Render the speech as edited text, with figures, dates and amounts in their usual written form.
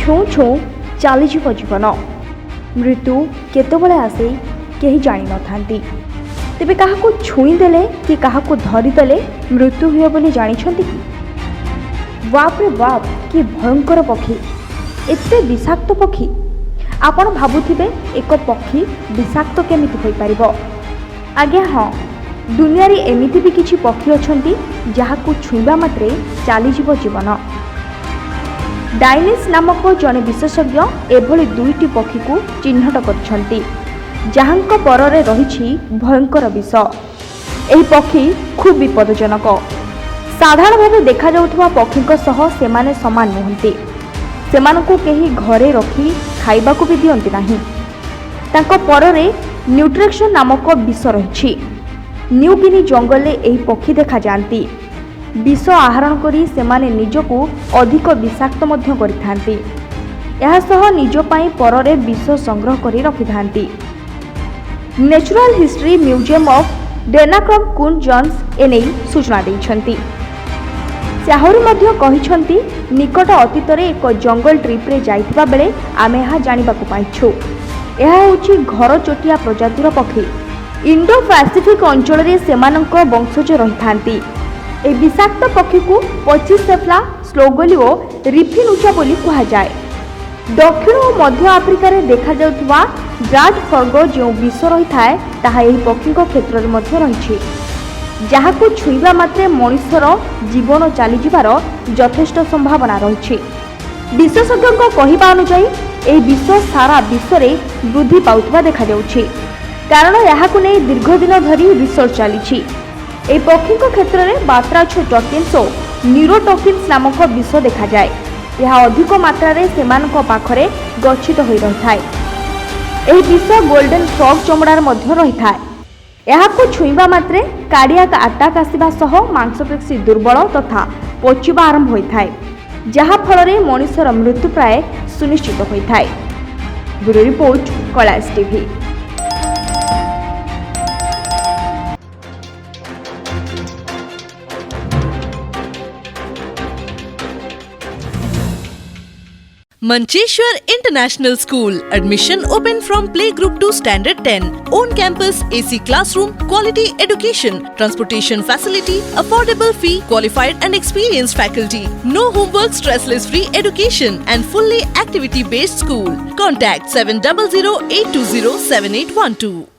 ଛୁଉଁ ଛୁଉଁ ଚାଲିଯିବ ଜୀବନ। ମୃତ୍ୟୁ କେତେବେଳେ ଆସେ, କେହି ଜାଣିନଥାନ୍ତି। ତେବେ କାହାକୁ ଛୁଇଁଦେଲେ କି କାହାକୁ ଧରିଦେଲେ ମୃତ୍ୟୁ ହୁଏ ବୋଲି ଜାଣିଛନ୍ତି କି? ବାପରେ ବାପ, କି ଭୟଙ୍କର ପକ୍ଷୀ! ଏତେ ବିଷାକ୍ତ ପକ୍ଷୀ! ଆପଣ ଭାବୁଥିବେ, ଏକ ପକ୍ଷୀ ବିଷାକ୍ତ କେମିତି ହୋଇପାରିବ? ଆଜ୍ଞା ହଁ, ଦୁନିଆରେ ଏମିତି ବି କିଛି ପକ୍ଷୀ ଅଛନ୍ତି, ଯାହାକୁ ଛୁଇଁବା ମାତ୍ରେ ଚାଲିଯିବ ଜୀବନ। ଡାଇନିସ୍ ନାମକ ଜଣେ ବିଶେଷଜ୍ଞ ଏଭଳି ଦୁଇଟି ପକ୍ଷୀକୁ ଚିହ୍ନଟ କରିଛନ୍ତି, ଯାହାଙ୍କ ପରରେ ରହିଛି ଭୟଙ୍କର ବିଷ। ଏହି ପକ୍ଷୀ ଖୁବ୍ ବିପଦଜନକ। ସାଧାରଣ ଭାବେ ଦେଖାଯାଉଥିବା ପକ୍ଷୀଙ୍କ ସହ ସେମାନେ ସମାନ ନୁହନ୍ତି। ସେମାନଙ୍କୁ କେହି ଘରେ ରଖି ଖାଇବାକୁ ବି ଦିଅନ୍ତି ନାହିଁ। ତାଙ୍କ ପରରେ ନ୍ୟୁଟ୍ରେକ୍ସନ୍ ନାମକ ବିଷ ରହିଛି। ନ୍ୟୁଗିନି ଜଙ୍ଗଲରେ ଏହି ପକ୍ଷୀ ଦେଖାଯାଆନ୍ତି। ବିଷ ଆହରଣ କରି ସେମାନେ ନିଜକୁ ଅଧିକ ବିଷାକ୍ତ ମଧ୍ୟ କରିଥାନ୍ତି। ଏହା ସହ ନିଜ ପାଇଁ ପରରେ ବିଷ ସଂଗ୍ରହ କରି ରଖିଥାନ୍ତି। ନ୍ୟାଚୁରାଲ ହିଷ୍ଟ୍ରି ମ୍ୟୁଜିୟମ୍ ଅଫ୍ ଡେନମାର୍କର କୁନ୍ ଜନ୍ସ ଏନେଇ ସୂଚନା ଦେଇଛନ୍ତି। ସେ ଆହୁରି ମଧ୍ୟ କହିଛନ୍ତି, ନିକଟ ଅତୀତରେ ଏକ ଜଙ୍ଗଲ ଟ୍ରିପ୍ରେ ଯାଇଥିବା ବେଳେ ଆମେ ଏହା ଜାଣିବାକୁ ପାଇଛୁ। ଏହା ହେଉଛି ଘରଚଟିଆ ପ୍ରଜାତିର ପକ୍ଷୀ। ଇଣ୍ଡୋ ପାସିଫିକ୍ ଅଞ୍ଚଳରେ ସେମାନଙ୍କ ବଂଶଜ ରହିଥାନ୍ତି। ଏହି ବିଷାକ୍ତ ପକ୍ଷୀକୁ ପଚିସେଫ୍ଲା ସ୍ଲୋଗଲିଓ ରିଫିନୁଚା ବୋଲି କୁହାଯାଏ। ଦକ୍ଷିଣ ଓ ମଧ୍ୟ ଆଫ୍ରିକାରେ ଦେଖାଯାଉଥିବା ଡାର୍ଟ ଫ୍ରଗ୍ ଯେଉଁ ବିଷ ରହିଥାଏ, ତାହା ଏହି ପକ୍ଷୀଙ୍କ କ୍ଷେତ୍ରରେ ମଧ୍ୟ ରହିଛି, ଯାହାକୁ ଛୁଇଁବା ମାତ୍ରେ ମଣିଷର ଜୀବନ ଚାଲିଯିବାର ଯଥେଷ୍ଟ ସମ୍ଭାବନା ରହିଛି। ବିଶେଷଜ୍ଞଙ୍କ କହିବା ଅନୁଯାୟୀ, ଏହି ବିଷ ସାରା ବିଶ୍ୱରେ ବୃଦ୍ଧି ପାଉଥିବା ଦେଖାଯାଉଛି, କାରଣ ଏହାକୁ ନେଇ ଦୀର୍ଘଦିନ ଧରି ରିସର୍ଚ୍ଚ ଚାଲିଛି। ଏହି ପକ୍ଷୀଙ୍କ କ୍ଷେତ୍ରରେ ବାତ୍ରାଚୋଟକ୍ସିନ୍ସ ଓ ନ୍ୟୁରୋଟକ୍ସିନ୍ସ ନାମକ ବିଷ ଦେଖାଯାଏ। ଏହା ଅଧିକ ମାତ୍ରାରେ ସେମାନଙ୍କ ପାଖରେ ଗଚ୍ଛିତ ହୋଇ ରହିଥାଏ। ଏହି ବିଷ ଗୋଲ୍ଡେନ୍ ଫ୍ରଗ୍ ଚମଡ଼ାରେ ମଧ୍ୟ ରହିଥାଏ। ଏହାକୁ ଛୁଇଁବା ମାତ୍ରେ କାର୍ଡ଼ିଆକ୍ ଆଟାକ୍ ଆସିବା ସହ ମାଂସପେଶୀ ଦୁର୍ବଳ ତଥା ପଚିବା ଆରମ୍ଭ ହୋଇଥାଏ, ଯାହାଫଳରେ ମଣିଷର ମୃତ୍ୟୁ ପ୍ରାୟ ସୁନିଶ୍ଚିତ ହୋଇଥାଏ। Bureau report, Kailash TV. Mancheshwar International School. Admission open from playgroup to standard 10. Own campus, AC classroom, quality education, transportation facility, affordable fee, qualified and experienced faculty. No homework, stressless free education and fully activity based school. Contact 700 820 7812.